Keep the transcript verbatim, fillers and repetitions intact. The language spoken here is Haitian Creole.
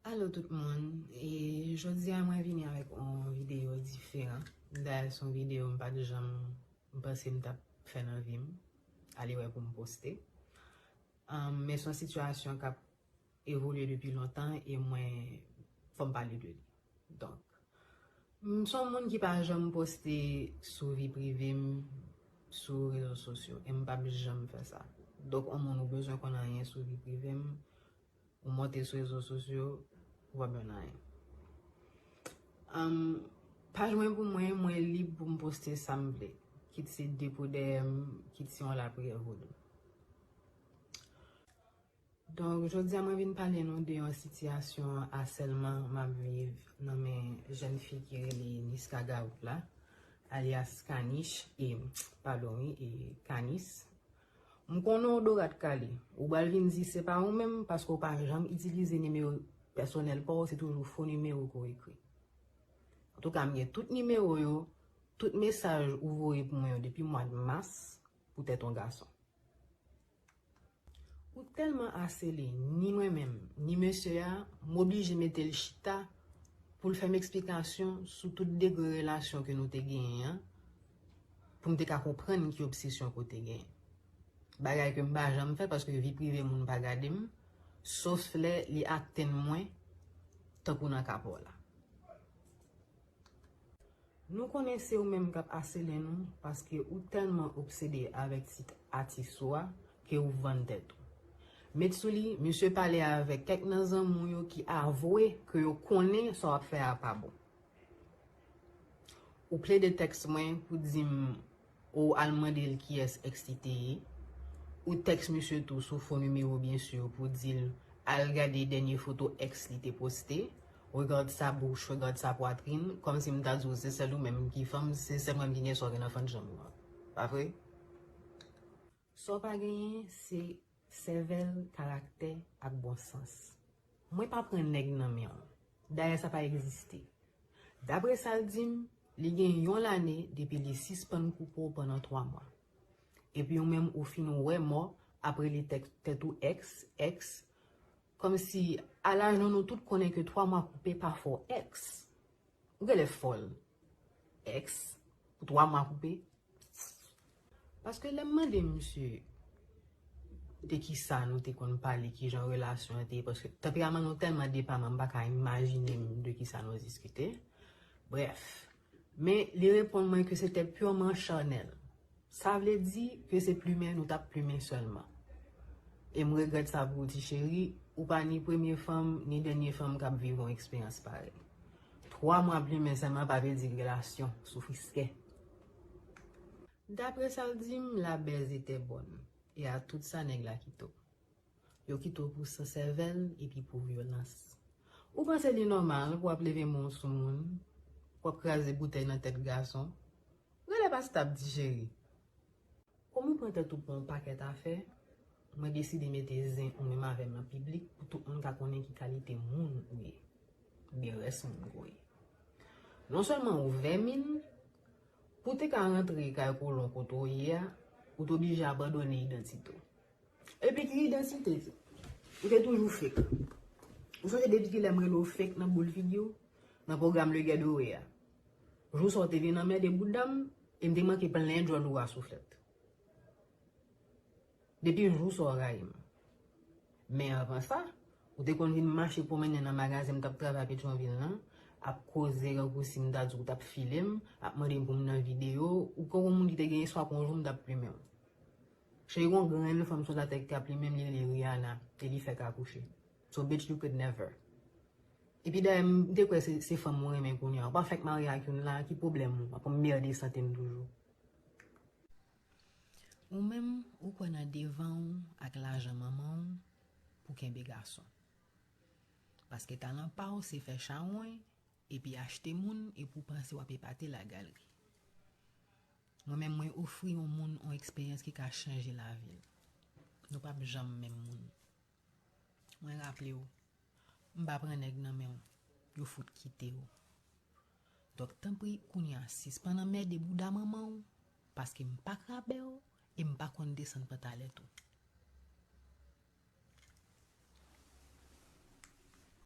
Alo tout moun, e jodi a mwen vini avèk yon videyo diferan. Dayè se yon videyo m pa t janm, m panse m t ap fè nan vi m, ale wè pou m poste. Um, men se yon sitiyasyon k ap evolye depi lontan e mwen, fò m pale de li. Donk, m se yon moun ki pa janm poste sou vi prive m sou rezo sosyo e m p ap janm fè sa. Donk, yon moun ou bezwen konn anyen sou vi prive m, ou monte sou rezo sosyo, ou p ap jwenn anyen. Um, paj mwen pou mwen, mwen lib pou m poste sa m vle. Kit se depo dèyè m, kit se yon lapriyè vodou. Donk, jodi a mwen vin pale nou de yon sitiyasyon asèlman m ap viv nan men jèn fi ki rele Niska Gaout la, alyas Kanish, e, padon wi, e Kanis. M konnen w dorat kale. Ou pral vin di se pa ou menm paske w pa janm itilize nimewo pèsonèl pa w, se toujou fo nimewo ke w ekri. Antouka, m gen tout nimewo yo, tout mesaj ou voye pou mwen yo depi mwa mas pou tèt yon gason. Ou tèlman asele, ni mwen menm, ni mesye a, m oblije mete l chita pou l fè m eksplikasyon sou tout degre relasyon ke nou te genyen an, pou m te ka konprann ki obsesyon ke w te genyen. Bagay ke m pa janm fè paske vi prive moun pa gade m, sof lè li atenn mwen tankou nan ka pa w la. Nou konnen se ou menm k ap asele nou paske ou tèlman obsede avèk tit atis ou a ke ou vann tèt ou. Met sou li, misye pale avèk kèk nan zanmi w yo ki avwe ke yo konnen sa w ap fè a pa bon. Ou plede tèks mwen pou di m ou al mande l kiyès èks li te ye. Ou tèks misye tou sou fo nimewo byen si pou di l al gade dènye foto èks li te poste. Regarde sa bouche, regarde sa poitrine, kòmsi m ta di w se sèl ou menm ki fanm, se sèl mwen ki gen sa w gen nan fannjanm ou an. Pa vre? Sa w pa genyen, se sèvèl, karaktè ak bon sans. Mwen pa pran nèg nan men w. Dayè sa pa egziste. Dapre sa l di m, li gen yon lane depi li sispann koupe w pandan twa mwa. Epi ou menm ou fin wè mò apre li tèks tèt ou èks, èks, kòmsi a laj nou nou tout konnen ke twa mwa koupe pa fè w èks. Ou genlè fòl. Èks, pou twa mwa koupe. Paske lè m mande misye de kisa nou te konn pale, kijan relasyon an te ye, paske tanperaman nou tèlman depaman, m pa ka imajine m de kisa nou diskite. Brèf, men li reponn mwen ke se te purman chanèl. Sa vle di ke se plimen nou t ap plimen sèlman. E m regrèt sa pou ou, ti cheri, ou pa ni premye fanm, ni dènye fanm k ap viv yon eksperyans parèy. Twa mwa plimen sèlman pa vle di relasyon, soufriskè. Dapre sa l di m, la baise était bonne, e a tout sa nèg la kite w. Yo kite w pou san sèvèl epi pou vyolans. Ou panse li nòmal pou w ap leve men w sou moun, pou w ap kraze boutèy nan tèt gason? Genlè pa stab, ti cheri. Kòm ou pran tèt ou pou yon pakèt afè, mwen deside mete zen ou menm avè m nan piblik pou tout moun ka konnen ki kalite moun ou ye, oubyen rès moun ou ye. Non sèlman ou vèmin, pou w te ka rantre kay kolon kote w ye a, ou te oblije abandone idantite w. Epi ki idantite? Ou te toujou fake. Ou sonje depi kilè m rele w fake nan boul figi w, nan pwogram Le Guet Doré a? Jou sa w te vin anmède bouda m, e m te manke plen djòl ou a souflèt. Depi jou sa w rayi m. Men anvan sa, ou te konn vin mache pwomennen nan magazen m t ap travay Petyonvil lan, ap koze kankou si m ta di w t ap file m, ap mande m pou m nan videyo, ou kankou moun ki te gen espwa ke yon jou m t ap plimen w. Cheri, gon grenn fanm sou latè ki ka plimen m, li rele Rihanna, e li fèk akouche. So, bitch, you could never. Epi dayè, m te kwè se, se fanm ou renmen kounye a. Ou pa fèk marye ak youn la, ki pwoblèm ou? W ap anmède sante m toujou. Ou menm, ou kwè nan devan w ak lajan manman w pou kenbe gason. Paske talan pa w se fè chawony, epi achte moun, epi w panse w ap epate lagalri. Mwen menm, mwen ofri yon moun yon eksperyans ki ka chanje lavi l. Nou p ap janm menm moun. Mwen raple w, m pa pran nèg nan men w, yo fout kite w. Donk, tanpri, kounye a, sispann anmède bouda manman w, paske m pa krabè w e m pa konn desann pantalèt ou.